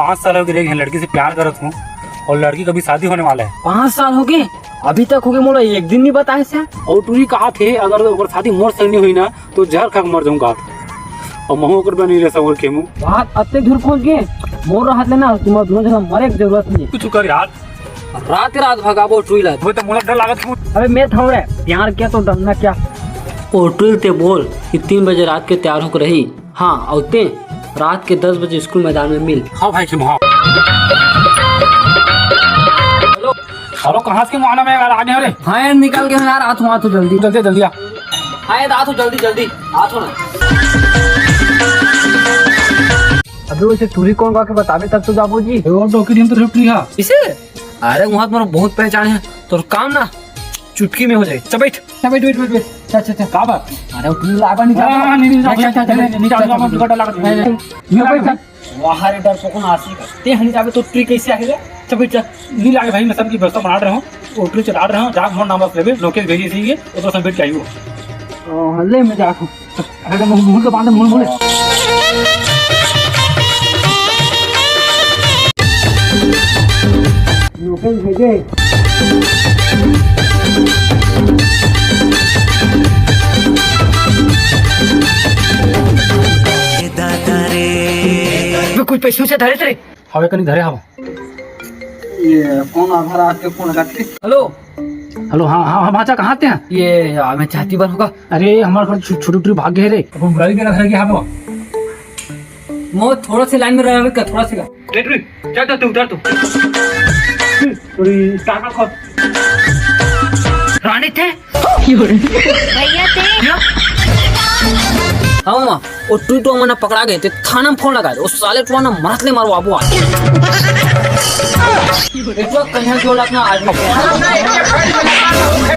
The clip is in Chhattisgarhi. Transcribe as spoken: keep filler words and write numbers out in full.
पाँच साल हो गए रे, लड़की से प्यार करत हूँ और लड़की का भी शादी होने वाला है। पाँच साल हो गए, अभी तक हो गए, मोला एक दिन नहीं बताए से। और टूरी कहा थे, अगर ओकर शादी मोर संग नहीं हुई ना, तो जहर खा के मर जाऊंगा। और महू ओकर बनी रहे सबर के मुंह। बात अत्ते दूर पहुंच गए, मोर रहत ले ना, तुम्हारा दोनों जना मरे के जरूरत नहीं। कुछ कर यार। रात रात भगाबो टूरी ला। वो तो मोला डर लागत हूँ। अबे मैं थाव रे, प्यार क्या तो डरना क्या। ओ टूरी, ते बोल कि तीन बजे रात के तैयार होकर रही। हाँ, और ते रात के दस बजे स्कूल मैदान में मिल। हाँ भाई, हाँ। हेलो, कहाँ से माना मैं यार, आने हो रे? हाँ यार, निकल के यार, आ तू, आ तू जल्दी। जल्दी, जल्दी आ। हाँ यार, आ तू जल्दी, जल्दी, आ तू ना। अबे वैसे टूरी कौन का के बताबे तब तो जाबो जी। वो डॉक्यूमेंट तो टूरी हा। किसे? अरे वहाँ तुम्हारा बहुत पहचान है, तो काम ना चुटकी में हो जाए। चल बैठ। चल बैठ, बैठ, बैठ, बैठ। चल, चल, चल। का बात? अरे वो टूरी लाबा नहीं हाँ, जाता। हाँ, नहीं, नहीं, चल, चल, चल, चल, नहीं, नहीं, नहीं, चल, चल, चल, चल, चल, चल, चल, चल, चल। वाह रे, डरपोकन आशिक। ते हनी जाबे तो ट्री कैसे आही रे? चल बैठ, चल। नहीं लागे भाई, मैं सबकी व्यवस्था बना रहा हूँ। वो ट्री चला रहा हूँ, जा मोर नाम बस लेबे, लोकेश भेजी सही है, वो तो सब बैठ के आई वो। ओ, ले मैं जा रहा हूँ। अरे मुंह, मुंह तो बांध, मुंह, मुंह। लोकेश भेजे। दादा रे। अबे, कोई पैसे उसे धरे तेरे? हवे कनी धरे हवा। ये कौन आधार आपके फोन लगा के? हेलो। हेलो, हाँ, हाँ, हाँ, भांचा, कहाँ ते हैं? ये, आ, मैं चाहती बार होगा। अरे, हमारे घर छो-, छोटी टुरी भाग गए रे। अब हम गाड़ी के ना घर के यहाँ पे। वो थोड़ा से लाइन में रह, थोड़ा से। लेटरिन, जा तो तू, उधर तो। थोड़ी टाका खो। रानी थे? भैया ते। हाँ मामा, वो टुरी टुरा मन पकड़ा गए थे, थाना में फोन लगा दे, वो साले टुरा ना मरत ले मारो बाबू आज। एक बार कन्या जोड़ अपना आदमी।